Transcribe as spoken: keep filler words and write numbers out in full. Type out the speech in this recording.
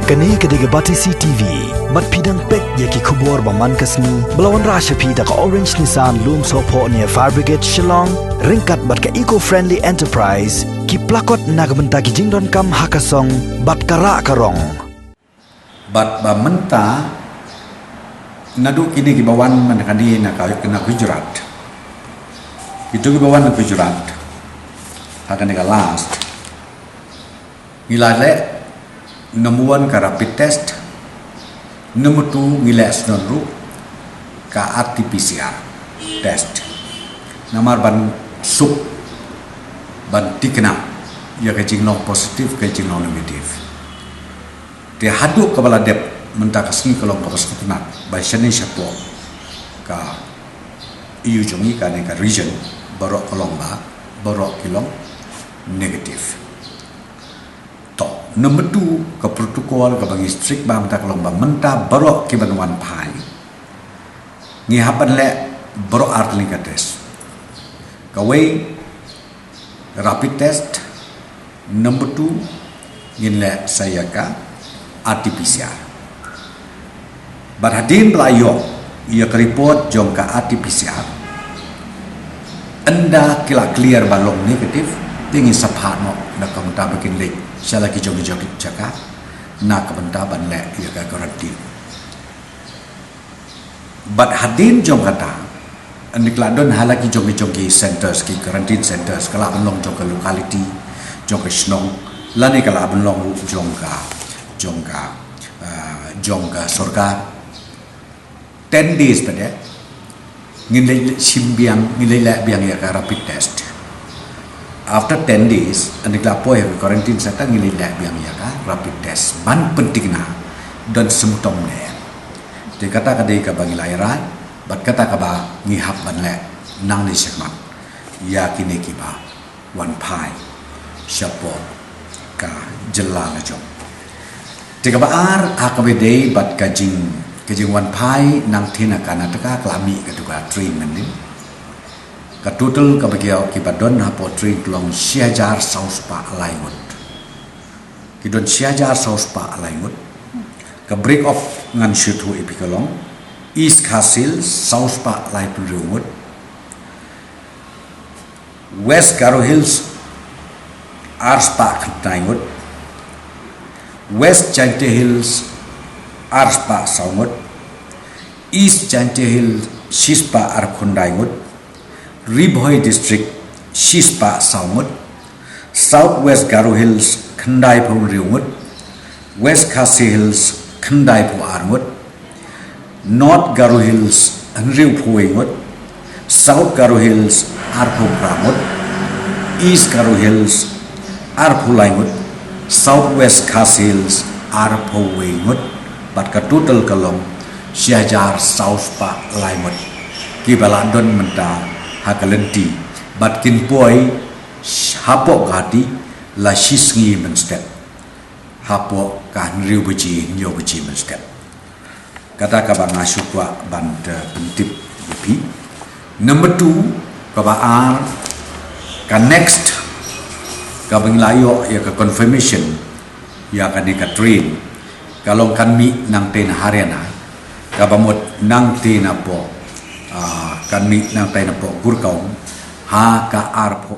Kane ka dei ka Batesi T V. Bad phi dang peit ïa ki khubor ba man ka sngi ba la wanrah sha phi da ka Orange Nissan Lumsohphoh near Fire Brigade Shillong, ryngkat bad ka Eco Friendly Enterprise, ki plakot na ka bynta ki jingdonkam ha ka song bad ka rah ka rong. Bad ba mynta naduh kine kiba wan man kane na ka, na Gujarat. Kito kiba wan na Gujarat, ha kane ka last, ngi la leh, number one ka rapid test, number two ngi leh snon ruh ka R T P C R test. Namar ban suk, ban tikna ïa ka jinglong positive, ka jinglong negative. Te haduh kaba la dep mynta ka sngi ka long kaba sngewtynnat ba shane shapoh ka E U jong ngi, kane ka region, baroh ka long ba, baroh ki long negative. To, number two, ka protocol kaba ngi strict ba mynta ka long ba mynta baroh kiban wan phai, ngi hap ban leh baroh ar tylli ka test. Kawei, rapid test, number two, ngin leh sa ïa ka R T P C R. Bad hadien ba la ïoh ïa ka report jong ka R T P C R, ynda ki la clear ba long negative, te ngin sa phah noh na ka bynta ba kin leit sha la ki jong ki jong ki jaka na ka bynta ban leh ïa ka quarantine. Bad hadien jong kata, ynda ki la don ha la ki jong ki jong ki centers, ki quarantine centers, ka lah ban long jong ka locality, jong ka shnong, lane ka lah ban long ruh jong ka, jong ka, ah, jong ka sorkar. Ten days pat de, ngin leit shim biang, ngin leit leh biang ïa ka rapid test. After ten days, ynda ki la poi ha ka quarantine center, ngin leit leh biang ïa ka rapid test ban pyntikna don symptom ne. Te kata ka dei kaba ngi la ïarai, bad kata kaba ngi hap ban leh nangne shakhmat ïa kine kiba wan phai shapoh ka jylla la jong. Te kaba ar, ha kaba dei bad ka jing, ka jingwan phai nangtei na Karnataka, ka la mih katto ka train mynnin. Ka total kaba ki, kiba don hapoh train ka long shi hajar saw spah lai ngut. Ki don shi hajar saw spah lai ngut. Ka break off ngan shu thoh ïa phi ka long, East Khasi Hills saw spah laiphew hynriew ngut, West Garo Hills ar spah khyndai ngut, West Jaintia Hills ar spah saw ngut, East Jaintia Hills shi spah arphew khyndai ngut, Ri Bhoi District shi spah saw ngut, South West Garo Hills khyndaiphew hynriew ngut, West Khasi Hills khyndaiphew ar ngut, North Garo Hills hynriewphew wei ngut, South Garo Hills arphew phra ngut, East Garo Hills arphew lai ngut, South West Khasi Hills arphew wei ngut, bad ka total ka long shi hajar saw spah lai ngut kiba la don mynta ha ka lynti, bad kin poi hapoh Guwahati la shi sngi mynstep, hapoh ka hynriew baje, hynñiew baje mynstep. Kata kaba nga shu kwah ban, eh, pyntip ïa phi. Number two, kaba ar, ka next kaba ngi la ïoh ïa ka confirmation ïa kane ka train, ka long kan mih nangtei na Haryana, kaba mut nangtei napoh, ah, kan mih nangtei napoh Gurgaon ha ka arphew